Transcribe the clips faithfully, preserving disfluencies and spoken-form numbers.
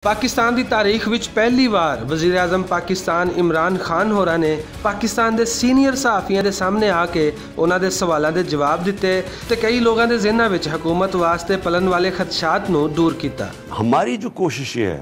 پاکستان دی تاریخ وچ پہلی وار وزیر اعظم پاکستان عمران خان ہوراں نے پاکستان دے سینئر صحافیاں دے سامنے آ کے انہاں دے سوالاں دے جواب دتے تے کئی لوگاں دے ذہناں وچ حکومت واسطے پلن والے خدشات نوں دور کیتا۔ ہماری جو کوشش یہ ہے،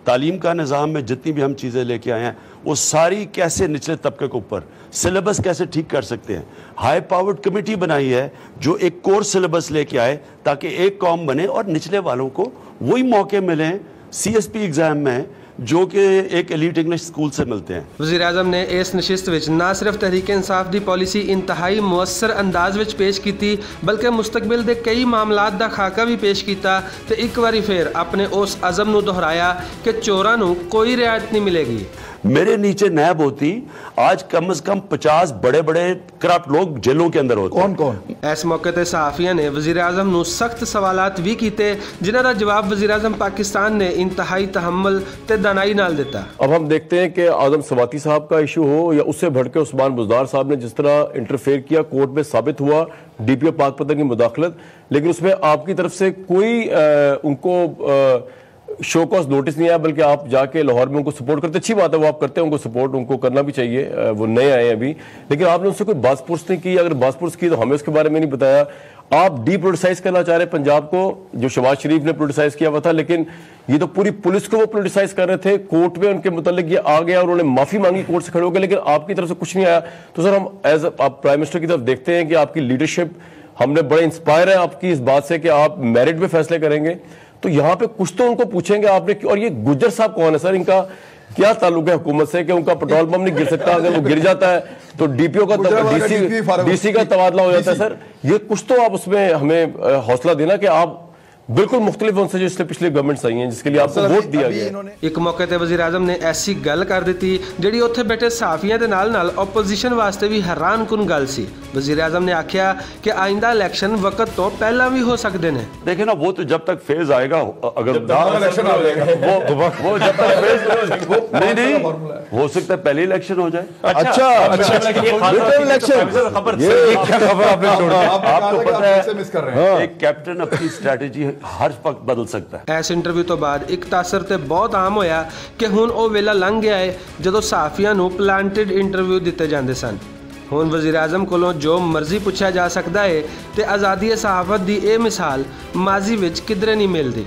تعلیم کا نظام میں جتنی بھی ہم چیزیں لے کے آئے ہیں، وہ ساری کیسے نچلے طبقے کے اوپر سلیبس کیسے ٹھیک کر سکتے ہیں۔ ہائی پاورڈ کمیٹی بنائی ہے جو ایک کور سلیبس لے کے آئے، تاکہ ایک قوم بنے اور نچلے والوں کو وہی موقع ملیں سی ایس پی ایگزام میں، جو کہ ایک ایلیٹ انگلش اسکول سے ملتے ہیں۔ وزیر اعظم نے اس نشست وچ نہ صرف تحریک انصاف دی پالیسی انتہائی مؤثر انداز وچ پیش کیتی، بلکہ مستقبل دے کئی معاملات دا خاکہ بھی پیش کیتا تے ایک واری پھر اپنے اس عزم نوں دہرایا کہ چوراں نوں کوئی رعایت نہیں ملے گی۔ میرے نیچے نیب ہوتی، آج کم از کم پچاس بڑے بڑے کرپٹ لوگ جیلوں کے اندر ہوتے ہیں۔ کون کون؟ اس موقع تے صحافیاں نے وزیر اعظم نوں سخت سوالات بھی کیتے، جنہاں دا جواب وزیر اعظم پاکستان نے انتہائی تحمل تے دانائی نال دتا۔ اب ہم دیکھتے ہیں کہ اعظم سواتی صاحب کا ایشو ہو یا اس سے بڑھ کے عثمان بزدار صاحب نے جس طرح انٹرفیئر کیا، کورٹ میں ثابت ہوا ڈی پی او پاک پتن کی مداخلت، لیکن اس میں آپ کی طرف سے کوئی، آ، ان کو، آ، شو کاز نوٹس نہیں آیا، بلکہ آپ جا کے لاہور میں ان کو سپورٹ کرتے۔ اچھی بات ہے، وہ آپ کرتے ہیں، ان کو سپورٹ ان کو کرنا بھی چاہیے، آ، وہ نئے آئے ہیں ابھی۔ لیکن آپ نے ان سے کوئی بات پرس نہیں کی، اگر بات پرس کی تو ہمیں اس کے بارے میں نہیں بتایا۔ آپ ڈی پولیٹیسائز کرنا چاہ رہے ہیں پنجاب کو، جو شہباز شریف نے پولیٹیسائز کیا ہوا تھا، لیکن یہ تو پوری پولیس کو وہ پولیٹیسائز کر رہے تھے۔ کورٹ میں ان کے متعلق یہ آ گیا اور انہوں نے معافی مانگی کورٹ سے کھڑے ہو کے، لیکن آپ کی طرف سے کچھ نہیں آیا۔ تو سر، ہم ایز آپ پرائم منسٹر کی طرف دیکھتے ہیں کہ آپ کی لیڈرشپ، ہم نے بڑے انسپائر ہیں آپ کی اس بات سے کہ آپ میرٹ میں فیصلے کریں گے۔ تو یہاں پہ کچھ تو ان کو پوچھیں گے آپ نے کیوں، اور یہ گجر صاحب کون ہے سر، ان کا کیا تعلق ہے حکومت سے کہ ان کا پٹرول پمپ نہیں گر سکتا، اگر وہ گر جاتا ہے تو ڈی پی او کا تب-، ڈی سی، ڈی سی کا تبادلہ ہو جاتا ہے سر۔ یہ کچھ تو آپ اس میں ہمیں، آ، حوصلہ دینا کہ آپ بالکل مختلف ان سے جو اس سے پچھلی گورنمنٹس آئی ہیں، جس کے لیے آپ کو ووٹ دیا گیا ہے۔ ایک موقع تے وزیر اعظظم نے ایسی گل کر دتی جیہڑی اتھے بیٹھے صحافیاں دے نال نال اپوزیشن واسطے وی حیران کن گل سی۔ وزیر اعظم نے آکھیا کہ آئندہ الیکشن وقت توں پہلاں وی ہو سکدے نیں۔ دیکھیں نا، وہ تو جب تک فیز آئے گا، اگر جب تک الیکشن آ جائے گا۔ وہ، وہ جب تک فیز نہیں، نہیں، ہو سکتا ہے پہلے الیکشن ہو جائے۔ اچھا، اچھا، اچھا، یہ خاص بہتر الیکشن۔ خبر یہ کیا خبر آپ نے چھوڑ دی؟ آپ کو پتا ہے، ایک کیپٹن اپنی اسٹریٹجی ہر وقت بدل سکتا ہے۔ اس انٹرویو تو بعد اقتصر تے بہت عام ہویا کہ ہن او ویلا لنگ گیا ہے جدوں صحافیاں نوں پلانٹڈ انٹرویو دتے جاندے سن۔ ہن وزیر اعظم کولوں جو مرضی پچھیا جا سکدا ہے تے آزادی صحافت دی اے مثال ماضی وچ کدرے نہیں ملدی۔